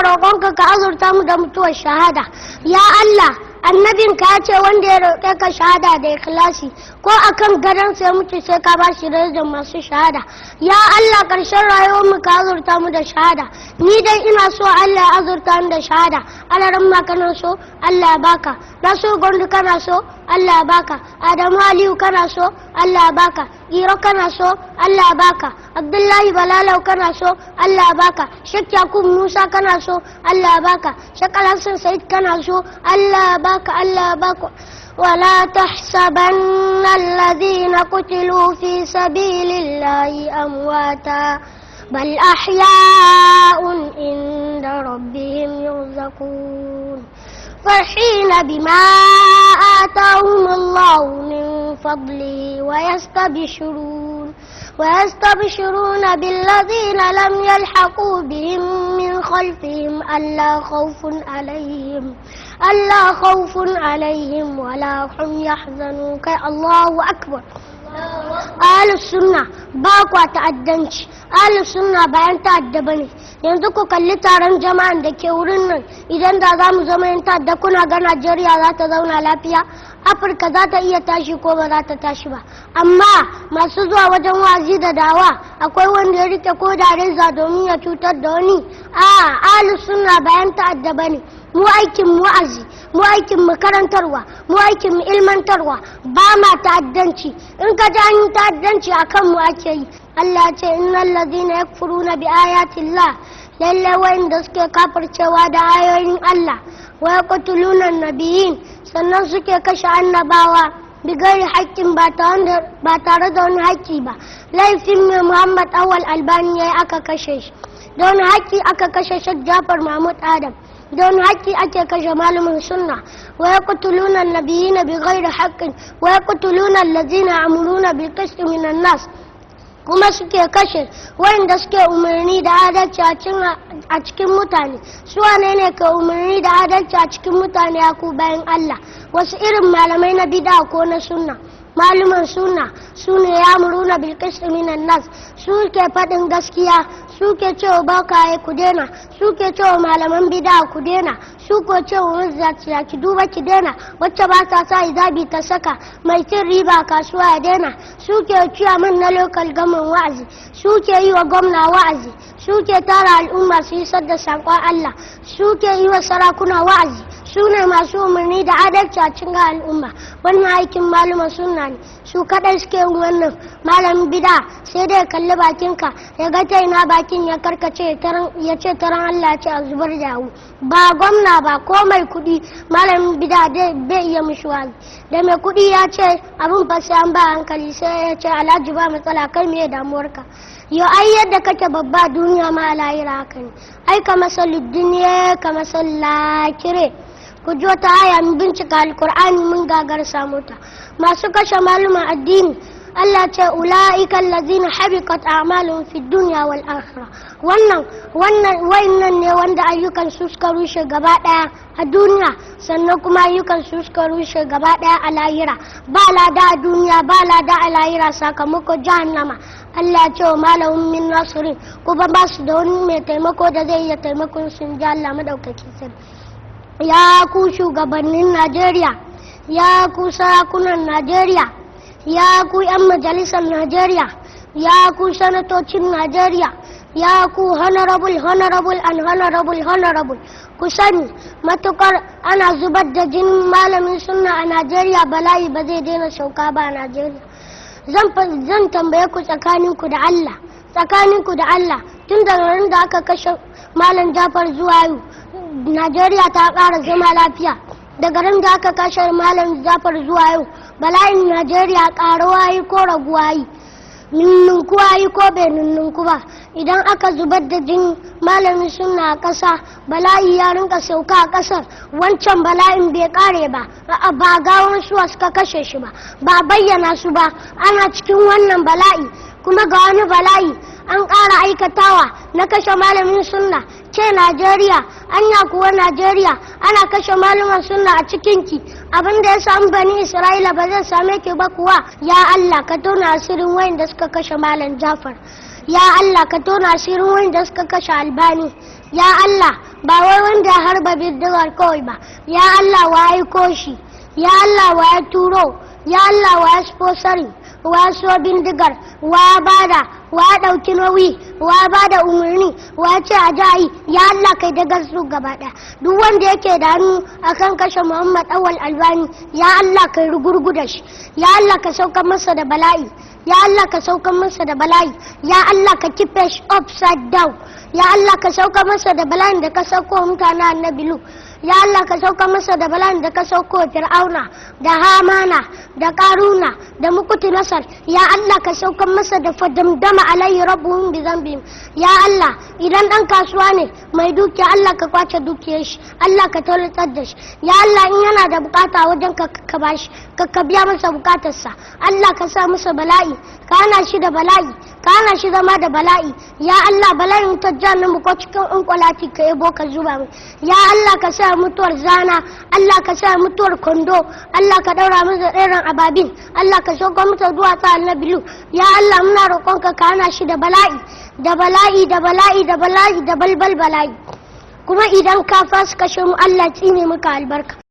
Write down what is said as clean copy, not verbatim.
roƙonka ka azurta mu da mutuwar shahada. Ya Allah, annabinka ya ce wanda ya roƙe ka shahada da ikhlasi, ko akan gadon sai mutu, sai ka ba shi darajar masu shahada. Ya Allah, ƙarshen rayuwar mu ka azurta mu da shahada. Ni dai ina so Allah ya azurta mu da shahada. Alaran ma kana so, Allah ya baka. Nasu Gondu kana so, Allah ya baka. Adamu Aliyu kana so, Allah ya baka. Iro kana so, Allah ya baka. Abdullahi Balalau kana so, Allah ya baka. Sheikh Yakub Musa kana so, Allah ya baka. Sheikh Alhassan Said kana so, Allah ya baka, Allah ya baka. ولا تحسبن الذين قتلوا في سبيل الله أمواتا بل أحياء عند ربهم يرزقون فرحين بما آتاهم الله من فضله ويستبشرون بالذين لم يلحقوا بهم من خلفهم ألا خوف عليهم ولا هم يحزنون. كي الله أكبر. Ahlus Sunna ba kwa ta'addanci. Ahlus Sunna ba 'yan ta'adda bane. Yanzu ku kalli taron jama'an da ke wurin nan. Idan da za mu zama 'yan ta'adda, kuna ga Najeriya za ta zauna lafiya? Afirka za ta iya tashi ko ba za ta tashi ba? Amma masu zuwa wajen wa'azi da da'awa, akwai wanda ya rike ko da reza domin ya cutar da wani? A Ahlus Sunna ba 'yan ta'adda bane. Mu aikin mu wa'azi, mu aikin mu karantarwa, mu aikin mu ilmantarwa. Ba ma ta'addanci. In ka ji an yi ta'addanci, a kan mu ake yi. Allah ce: إن الذين يكفرون بآيات الله, lalle wa'inda suke kafircewa da ayoyin Allah, ويقتلون النبيين, sannan suke kashe annabawa, بغير حق, ba tare da wani haƙƙi ba. Laifin mai Muhammad Awal Albani ya aka kashe shi? Da wani haƙƙi aka kashe Sheikh Jafar Mahmud Adam? Da wani haƙƙi ake kashe malamin sunna? ويقتلون النبيين بغير حق ويقتلون الذين يأمرون بالقسط من الناس, kuma suke kashe wanda suke umarni da adalci a cikin mutane. Su wane ne ke umarni da adalci a cikin mutane, ya ku bayan Allah? Wasu irin malamai, na bid'a ko na sunna? Maluman sunna su ne يأمرون بالقسط من الناس, su ke faɗin gaskiya, su ke cewa bokaye ku daina, su ke cewa malaman bid'a ku daina, su ko cewa mazzaciya ki duba ki daina, wacce ba ta sa hijabi ta saka, mai cin riba kasuwa ya daina. Su ke ciyaman na local government wa'azi, su ke yi wa gwamna wa'azi, su ke tara al'umma su yi da saƙon Allah, su ke yi wa sarakuna wa'azi. Su ne masu umarni da adalci a cikin al'umma. Wannan aikin maluman sunna ne, su kadai suke yin wannan. Malamin bid'a sai dai kalli bakinka, ya ga ta ina bakin ya karkace, ya ce taron Allah ce a zubar da yawu. Ba gwamna ba ko mai kuɗi, malamin bid'a bai iya mishi wa'azi. Da mai kuɗi ya ce abin fa sai an ba hankali, sai ya ce: "Alhaji, ba matsala, kai me damuwarka?" Yau ai yadda kake babba duniya ma a lahira haka ne. Ai كمثل الدنيا كمثل الآخرة. Ku ji wata aya, mun bincika Alkur'ani mun gagar samu ta. Masu kashe maluman addini, Allah ce: أولئك الذين حبطت أعمالهم في الدنيا والآخرة. Wannan wayannan ne wanda ayyukan su suka rushe gaba daya a duniya, sannan kuma ayyukan su suka rushe gaba daya a lahira. Ba lada a duniya, ba lada a lahira, sakamakon jahannama. Allah ya ce: وما لهم من ناصرين, kuma ba su da wani mai taimako da zai iya taimakon sun ji Allah madaukaki sarki. Ya ku shugabannin Najeriya, ya ku sarakunan Najeriya, ya ku 'yan majalisar Najeriya, ya ku sanatocin Najeriya, ya ku honorable, honorable and honorable, honorable, ku sani matukar ana zubar da jinin malamin sunna a Najeriya, bala'i ba zai daina sauka ba a Najeriya. Zan tambaye ku, tsakaninku da Allah, tsakaninku da Allah, tun daga ran da aka kashe Malam Jafar zuwa yau, Najeriya ta ƙara zama lafiya? Daga ran da aka kashe Malam Jafar zuwa yau, bala'in Najeriya ƙaruwa yi ko raguwa yi? Nunnunkuwa yi ko bai nunnunku ba? Idan aka zubar da jin malamin sunna a ƙasa, bala'i ya rinka sauka a ƙasar. Wancan bala'in bai ƙare ba, ba gawan suwa suka kashe shi ba, ba bayyana su ba. Ana cikin wannan bala'i, kuma ga wani bala'i an ƙara aikatawa na kashe malamin sunna. Ce Najeriya, anya kuwa Najeriya ana kashe malaman sunna a cikinki, abin da ya samu Bani Isra'ila ba zai same ki ba kuwa? Ya Allah, ka tona asirin wayanda suka kashe Malam Jafar. Ya Allah, ka tona asirin wayanda suka kashe Albani. Ya Allah. Ba wai wanda ya harba bindigar kawai ba. Ya Allah, wa aiko shi? Ya Allah, wa ya turo? Ya Allah, wa ya sponsoring? Wa ya so bindigar? Wa ya bada? Wa ya ɗauki nauyi? Wa ya bada umarni? Wa ya ce a ji a yi? Ya Allah, kai da su gaba ɗaya. Duk wanda yake da hannu akan kashe Muhammad Awal Albani, ya Allah, kai rugurgu da shi. Ya Allah, ka sauka masa da bala'i. Ya Allah, ka sauka masa da bala'i. Ya Allah, ka kife shi upside down. Ya Allah, ka sauka masa da bala'in da ka sauko wa mutanen Annabi Lut. Ya Allah, ka sauka masa da bala'in da ka sauko wa Fir'auna da Hamana da Karuna da Mukuti Nasar. Ya Allah, ka sauka masa da فدمدم عليهم ربهم بذنبهم. Ya Allah, idan dan kasuwa ne mai dukiya, Allah, ka kwace dukiyar shi. Allah, ka talatar da shi. Ya Allah, in yana da bukata wajen ka, ka bashi, ka biya masa bukatarsa. Allah, ka sa masa bala'i, ka hana shi da bala'i, ka hana shi zama da bala'i. Ya Allah, bala'in ta jahannama ko cikin inkwalati ka yabo ka zuba mai. Ya Allah, ka sa mutuwar zana. Allah, ka sa mutuwar kwando. Allah, ka daura masa ɗairan ababin. Allah, ka sauko masa duwatsu Annabi Lut. Ya Allah, muna roƙonka ka hana shi da bala'i, da bala'i, da bala'i, da bala'i, da balbal bala'i. Kuma idan ka fasa kashe mu, Allah tsine maka albarka.